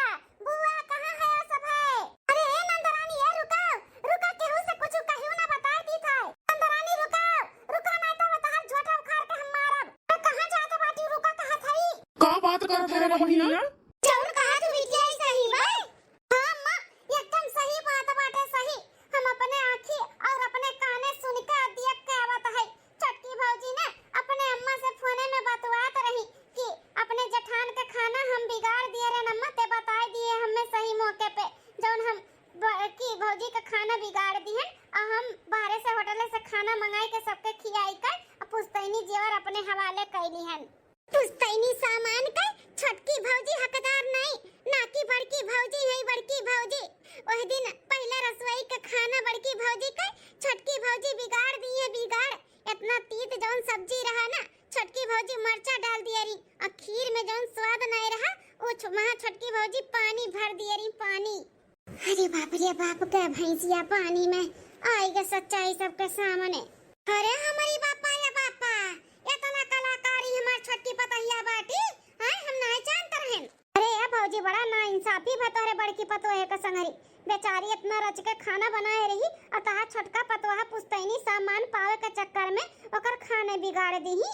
बुआ, कहाँ है सब है? अरे ए नंदरानी, ए रुका, रुका, केहू से कुछ कहियो ना बता दी था। नंदरानी रुका, रुका, नहीं तो बताहर झोटा उखाड़ के हम मारब। अरे कहाँ जात बाटी, रुका, कहाँ थई? का बात करत है रे बहिनिया? जौन कहा तू बिटिया, ई सही बा। हाँ अम्मा, एकदम सही बात बाटे, सही। हम अपने आँखी और अपने काने सुन के देख के आवत है। छोटकी भौजी ना अपने अम्मा से फोने में बतुआत रही कि अपने जेठान के खाना हम बिगाड़ दिए रहन अम्मा, ते बताई दिए हमें सही मौके पे, जौन हम बड़की भौजी के खाना बिगाड़ दिहन, आ हम बाहरे से होटले से खाना मंगाई के सबके खियाई के, आ पुश्तैनी जेवर अपने हवाले कैली हन। पुश्तैनी सामान के छोटकी भौजी हकदार नाई, ना कि बड़की भौजी है बड़की भौजी। ओह दिन पहले रसोई के खाना बड़की भौजी के छोटकी भौजी बिगाड़ दिए बिगाड़। इतना तीत जौन सब्जी रहा ना, छोटकी भौजी मरचा डाल दिए रही, और खीर में जौन स्वाद नहीं रहा, वो छ-, वहाँ छोटकी भौजी पानी भर दिए रही, पानी। अरे बाप रे बाप, के भैंसिया पानी में आई गे सच्चाई सबके सामने। अरे हमारी बापा रे बापा, इतना कलाकारी हमार छोटकी पतोहिया बाटी, आय हम नाय जानत रहन। अरे ए भौजी, बड़ा नाइंसाफी भा तोहरे बड़की पतोहे के संगरी। बेचारी इतना रच के खाना बनाए रही, और तहार छोटका पतोहा पुश्तैनी सामान पावे के चक्कर में ओकर खाने बिगाड़ दीही।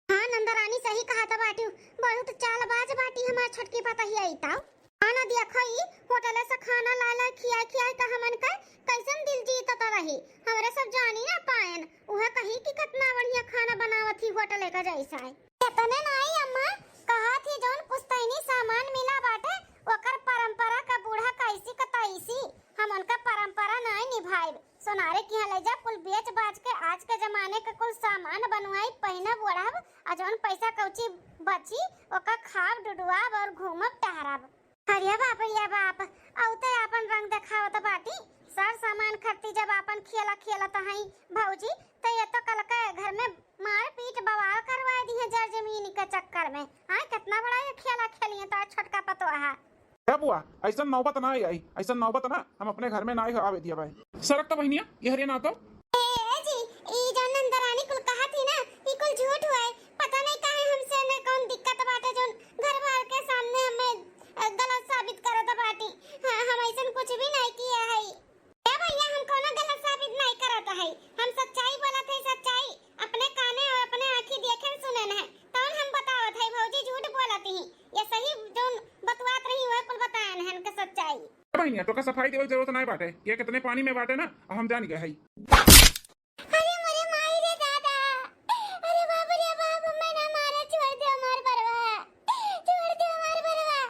हाँ नंदरानी सही कहा था बाटी, बहुत चालबाज बाटी हमार छोटकी पतोहिया ई ताऊ। खाना दिया खाई, होटल से खाना लाए लाए खियाए खियाए त हमन का कैसन दिल जीतत रही। हमरे सब जानी ना पायन, उहे कही कि कितना बढ़िया खाना बनावत ही होटल का जैसा है। इतने नाई अम्मा, कहा थी जौन पुश्तैनी सामान मिला बाटे, ओकर परंपरा का बूढ़ा कैसी का तैसी, हम उनका परंपरा नाई निभाइब। सोनारे के यहाँ ले जा, कुल बेच बाच के आज के जमाने के कुल सामान बनवाई, पहिनब ओढ़ब, आ जौन पैसा कौची बची ओका खाब डुडुआब और घूमब टहरब। अरे बाप रे बाप, औते आपन रंग देखावत बाटी। सर सामान खरीदी जब आपन खेला खेलत हई भौजी, त ये तो कल के घर में मारपीट बवाल करवाए दी है जर जमीन के चक्कर में। आय कितना बड़ा ये खेला खेलिए तो छोटका पतोहा। ए बुआ, ऐसन नौबत ना आई, ऐसन नौबत ना हम अपने घर में ना आवे दिया भाई। सरक तो बहिनिया, ये हरिया ना तो। ए जी, ई जौन नंदरानी कुल कहा थी ना, ई कुल झूठ हुआ है। पता नहीं काहे हमसे ने कौन दिक्कत बाटे, जौन घर वार के सामने हमें, अ, गलत साबित करत बाटी। हाँ, हम ऐसन कुछ भी नहीं किए है। ए भैया, हम कोनो गलत साबित नहीं करत है, हम सच्चाई बोलत है, सच्चाई। अपने काने और अपने आँखी देखे सुने न है, तौन हम बतावत है, भौजी झूठ बोलत ही। ये सही जौन बतवात रही, वह कुल बतायन है इनके सच्चाई। ए बहिनिया, तोका सफाई देवे के जरूरत नहीं बाटे, ये कितने पानी में बाटे ना, हम जान गए है। अरे मोरे माई रे दादा, अरे बाप रे बाप, मैं ना मारा, छोड़ दे हमार बरवा, छोड़ दे हमार बरवा।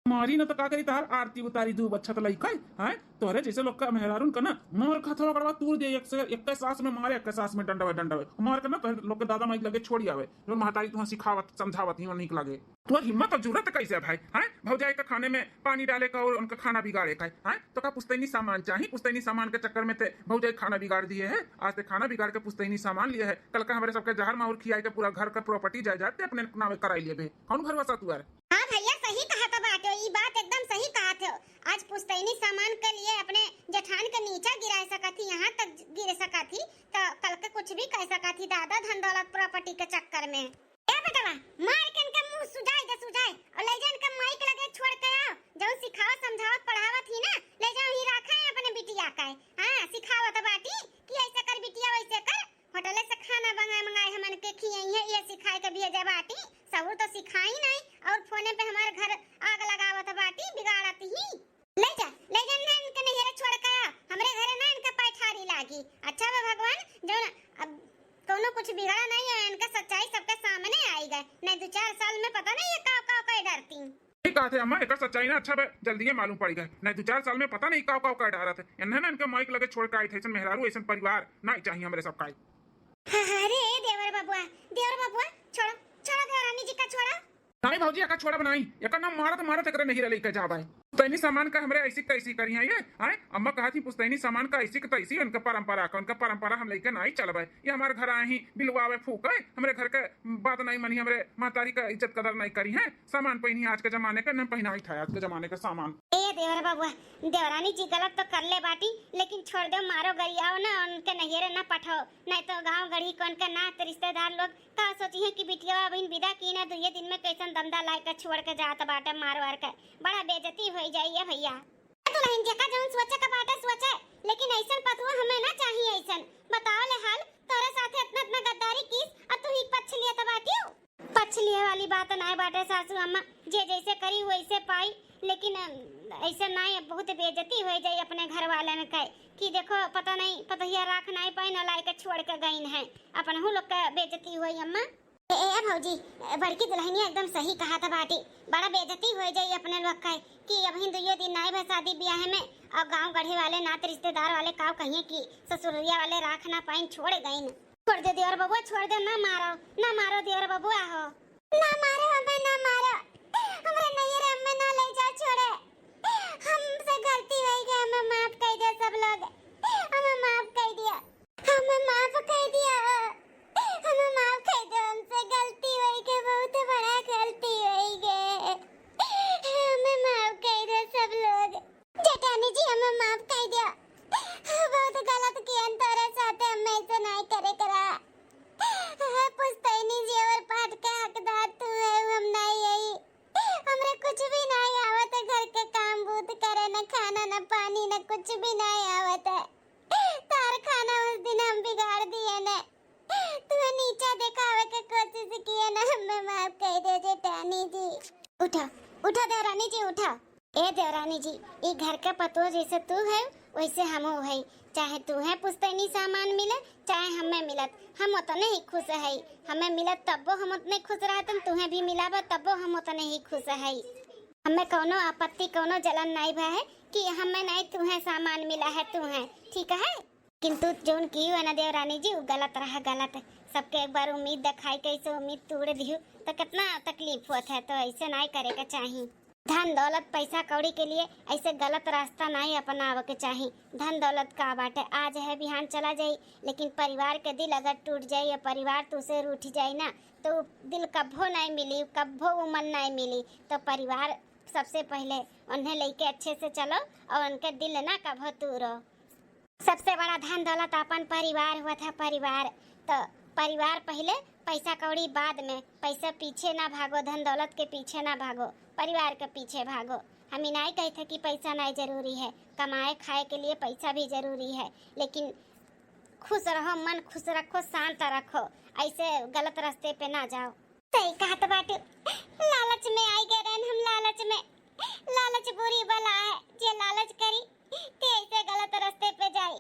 माँ, अरे न तो का करी, तहार आरती उतारी दू बच्छत लइका है। तोहरे जैसे लोग का मेहरारून का ना मार खात हवा गड़वा तूर दे, एक से एक सास में मारे, एक सास में डंडवे डंडवे मार के ना तोहरे लोग के दादा माई के लगे छोड़ी आवे। जो महतारी तुहाँ सिखावत समझावत ही वो नीक लगे। तोहर हिम्मत और जुर्रत कैसे है भाई, हैं? भौजाई का खाने में पानी डाले का और उनका खाना बिगाड़े का, हैं? तो का पुश्तैनी सामान चाही? पुश्तैनी सामान के चक्कर में ते भौजाई खाना बिगाड़ दिए है। आज ते खाना बिगाड़ के पुश्तैनी सामान लिए है, कल का हमरे सबके जहर माहुर खियाई के पूरा घर का प्रॉपर्टी जायदाद ते अपने नावे कराई लिए बे। कौन भरोसा तुअर? हाँ भैया, सही कहत बाटे, ई बात एकदम सही कहत हो। आज पुश्तैनी सामान के लिए अपने जेठान के नीचा गिरा सकत ही, यहाँ तक गिर सकत ही, तो कल के कुछ भी कह सकत ही दादा, धन दौलत प्रॉपर्टी के चक्कर में। ए बेटवा, मार के इनका मुंह सुजाई दे, सुजाई, और ले जा इनका माई के लगे छोड़ के आओ। जौन सिखावत, समझावत, पढ़ावत ही ना, ले जाओ ही रखा है अपने बिटिया का। हाँ, सिखावत बाटी कि ऐसे कर बिटिया, वैसे कर, होटले से खाना मंगाए मंगाए हमन के खियाई है, ये सिखाए के भेजे बाटी। सहूर तो सिखाई नहीं, और फोने पे हमारे घर आग लगावत बाटी, बिगाड़त ही। ले जा, ले जा ना इनके नैहरे छोड़ के आ, हमरे घरे ना इनका पैठारी लागी। अच्छा बा भगवान, जौन अब कौनो कुछ बिगड़ा नहीं है, इनका सच्चाई सबके सामने आई गए। नहीं दो चार साल में पता नहीं ये काव काव कह डरती। ठीक कहत है अम्मा, एकर सच्चाई ना अच्छा बा, जल्दी ये मालूम पड़ गए। नहीं दो चार साल में पता नहीं काव काव कह डरत है। इन्हें ना इनके माई के लगे छोड़ के आई थे, ऐसन मेहरारू, ऐसन परिवार नहीं चाहिए हमरे सब का। हाँ, हाँ, अरे देवर बबुआ, देवर बबुआ, छोड़ो, छोड़ो देवरानी जी का, छोड़ो। नहीं भौजी, एका छोड़ब नहीं, एका ना मारत मारत एकरे नहिरे लेके जाबे। पुश्तैनी सामान का हमरे ऐसी तैसी करी है ये, आए? अम्मा कहा थी पुश्तैनी सामान का ऐसी के तैसी, उनका परंपरा का, उनका परंपरा हम लेके नहीं चलबे। ये हमारे घर आए ही बिलवावे फूके, हमरे घर के बात नहीं मनी, हमरे महतारी का इज्जत कदर नहीं करी है। सामान पहिनी आज के जमाने का, न पहिनाई था आज के जमाने का सामान। ए देवर बबुआ, देवरानी जी गलत तो कर ले बाटी, लेकिन छोड़ दो, मारो गरियाओ ना, उनके नहिरे ना पठाओ, नहीं तो गाँव गढ़ी कौन के नात रिश्तेदार लोग का सोचिहे कि बिटिया अबहिन विदा की ना, दुइये दिन में कैसन दमदा लाए के छोड़ के जात बाटे मार वार के। बड़ा बेइज्जती होई जाई है भैया। दुल्हन जी का जौन सोचे का बाटे सोचे, लेकिन ऐसन पतुआ हमें ना चाहिए ऐसन। बताओ ले हाल, तोरे साथे इतना इतना गद्दारी कीस और तू ही पक्ष लिए तो बाटियो। पक्ष लिए वाली बात ना बाटे सासू अम्मा, जे जैसे करी वैसे पाई, लेकिन अम, ऐसे ना, बहुत बेइज्जती हो जाई अपने घर वालन के कि देखो पता नहीं पतहिया राख नहीं पाई ना लाए के छोड़ के गईन है, अपनहू लोग का बेइज्जती होई अम्मा। ए, ए भौजी, ए, बड़की दुल्हनिया एकदम सही कहा था बाटी, बड़ा बेइज्जती हो जाई अपने लोग का कि अबहिन दुइयो दिन नाई भा शादी ब्याह में, और गांव गढ़े वाले नात रिश्तेदार वाले काव कहिए कि ससुरिया वाले राख ना पाइन छोड़ गईन। छोड़ दे देवर बबुआ, छोड़ दे, ना मारो, ना मारो देवर बबुआ हो। ना मारो हमें, ना मारो, हमरे नैहरे हमें ना ले जा छोड़े, हमसे गलती हो गई, हमें माफ कर दो सब लोग, हमें माफ कर दिया। हमें माफ कर दिया, हमें माफ कर दो, हमसे गलती होई के, बहुत बड़ा गलती होई के, हमें माफ कर दो सब लोग। जेठानी जी हमें माफ कर दिया, बहुत गलत किया तोरे साथे, हमें ऐसे नहीं करे करा। पुश्तैनी जेवर पाट के हकदार तू है, हम नहीं यही, हमरे कुछ भी नहीं आवत है, घर के काम बूत करे, न खाना, न पानी, न कुछ भी नहीं आवत है। तार खाना उस दिन हम बिगाड़ दिए ने। तू नीचा दिखावे के कोशिश किए ना, हमें माफ कर दे जेठानी जी। उठा, उठा देवरानी जी, उठा। ए देवरानी जी, ई घर के पतोह जैसे तू है, वैसे हमहू है। चाहे तू है पुश्तैनी सामान मिले, चाहे हमें मिलत, हम उतने ही खुश है। हमें मिलत तब्बो हम उतने खुश रहतन, तुहे भी मिलाबा तब्बो हम उतने ही खुश है। हमें कौनो आपत्ति, कौनो जलन नहीं भा है कि हमें नहीं तुहे सामान मिला है, तू है ठीक है। किंतु जौन कियो है ना देवरानी जी, उ गलत रहा, गलत। सबके एक बार उम्मीद दिखाई के ऐसे उम्मीद तोड़ दियो तो कितना तकलीफ होत है, तो ऐसे नाई करे के चाही। धन दौलत पैसा कौड़ी के लिए ऐसे गलत रास्ता नाई अपनावे के चाही। धन दौलत का बाटे, आज है बिहान चला जाई, लेकिन परिवार के दिल अगर टूट जाई या परिवार तुसे रूठ जाई ना, तो उ दिल कभो नाई मिली, कभो उ मन नाई मिली। तो परिवार सबसे पहले उन्हें लेके अच्छे से चलो और उनके दिल ना कभो तोड़ो। सबसे बड़ा धन दौलत अपन परिवार होत है, परिवार। तो परिवार पहले, पैसा कौड़ी बाद में। पैसा पीछे ना भागो, धन दौलत के पीछे ना भागो, परिवार के पीछे भागो। हम ई नाई कहते कि पैसा नाई जरूरी है, कमाए खाए के लिए पैसा भी जरूरी है, लेकिन खुश रहो, मन खुश रखो, शांत रखो, ऐसे गलत रास्ते पे ना जाओ। सही कहत बाटू, लालच में आई गए रहन हम, लालच में। लालच बुरी बला है, जे लालच करी ते ऐसे गलत रास्ते पे जाई।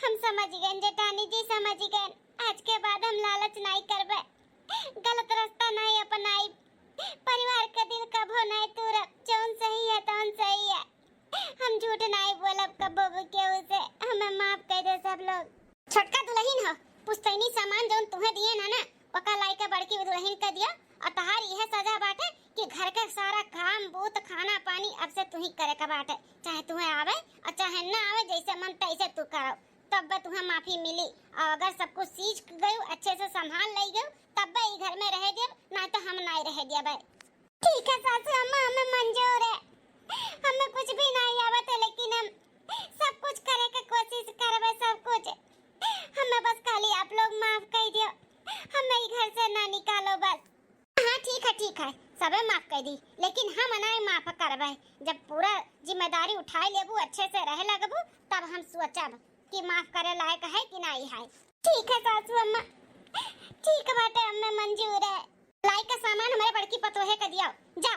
हम समझ गए जेठानी जी, समझ गए। आज के बाद हम लालच नहीं करबे, गलत रास्ता नहीं अपनाई, परिवार का दिल कभो नहीं तोड़ब, जौन सही है और यह सजा बाटे कि घर के सारा काम बूत, खाना पानी अब से तू ही करे के बाटे, चाहे तुहे आवे और चाहे ना आवे, जैसे मन तैसे तू करो, तब तुहे माफी मिली। और अगर सब कुछ सीख गयू, अच्छे से संभाल ले गयू, तब ई घर में रह देब, ना तो हम नहीं रह देबे। ठीक है सासू अम्मा, हमें मंजूर है, हमें कुछ भी नहीं आवत है, लेकिन हम सब कुछ करे के कोशिश करबे, सब कुछ। हमें बस खाली आप लोग माफ कर दियो, हमें ई घर से ना निकालो बस। हाँ ठीक है, ठीक है, सबे माफ कर दी, लेकिन हम नहीं माफ करबे। जब पूरा जिम्मेदारी उठाए लेबू, अच्छे से रहे लगबू, तब हम सोचब कि माफ करे लायक है कि नहीं है। ठीक है सासू अम्मा, ठीक बाटे, हमें मंजूर है। लाई का सामान हमारे बड़की पतोहे का दिया, जा।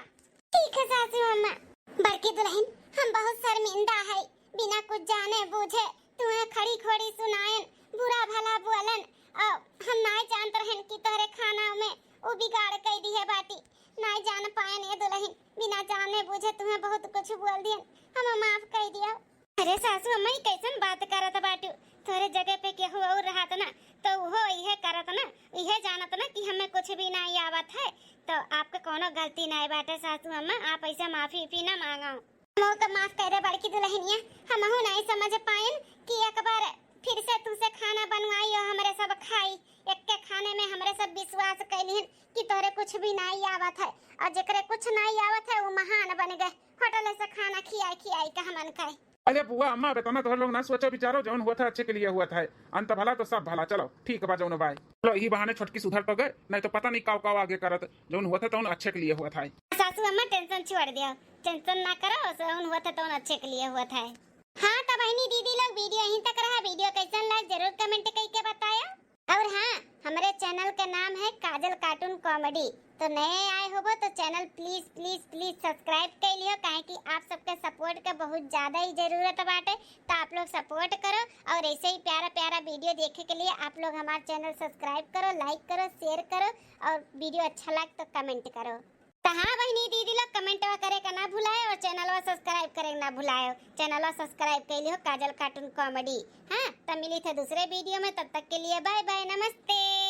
ठीक है सासू अम्मा। बड़की दुल्हन, हम बहुत शर्मिंदा है, बिना कुछ जाने बूझे तुहे खड़ी खोड़ी सुनायन, बुरा भला बोलन, और हम नाय जानत रहन कि तोहरे खाना में उ बिगाड़ कई दिहे बाटी, नाय जान पायन ए दुल्हन, बिना जाने बूझे तुहे बहुत कुछ बोल दियन, हमें माफ कर दिया। अरे सासू अम्मा, ई कैसन बात करत बाटू? तोहरे जगह पे केहू और रहत ना, तो उहो इहे करत ना, इहे जानत ना कि हमें कुछ भी नाई आवत है। तो आपके कोनो गलती नाई बाटे सासू अम्मा, आप ऐसे माफी उफी ना मांगो। हमहू के माफ करे बड़की दुल्हनिया, हमहू नाई समझ पायन कि एक बार फिर से तुसे खाना बनवाई और हमरे सब खाई। एक के खाने में हमरे सब विश्वास कैलिहन कि तोहरे कुछ भी नाई आवत है, और जेकरे कुछ नाई आवत है, वो महान बन गए, होटल से खाना खियाई खियाई के हमन खाए। अरे बुआ अम्मा, अब इतना तोहर लोग ना सोचो विचारो, जौन हुआ था अच्छे के लिए हुआ था, अंत भला तो सब भला। चलो ठीक बा जौन बाय, चलो यही बहाने छोटकी सुधर तो गए, नहीं तो पता नहीं काव काव आगे करत। जौन हुआ था तौन अच्छे के लिए हुआ था। सासू अम्मा टेंशन छोड़ दियो, टेंशन ना करो, जौन हुआ था तौन अच्छे के लिए हुआ था। हाँ तो बहनी दीदी लोग, वीडियो यहीं तक रहा। वीडियो कैसन लग जरूर कमेंट करके बताया। और हाँ, हमरे चैनल के नाम है काजल कार्टून कॉमेडी। तो नए आए होबो तो चैनल प्लीज प्लीज प्लीज सब्सक्राइब कर लियो, काहे कि आप सबके सपोर्ट के बहुत ज्यादा ही जरूरत बाटे। तो आप लोग सपोर्ट करो और ऐसे ही प्यारा प्यारा वीडियो देखे के लिए आप लोग हमारा चैनल सब्सक्राइब करो, लाइक करो, शेयर करो, और वीडियो अच्छा लग तो कमेंट करो। तो हाँ बहनी दीदी लोग, कमेंटवा करे का ना भुलाए और चैनलवा सब्सक्राइब करे का ना भुलाए। चैनलवा सब्सक्राइब कर लियो काजल कार्टून कॉमेडी। हाँ, तब मिली थे दूसरे वीडियो में, तब तक के लिए बाय बाय, नमस्ते।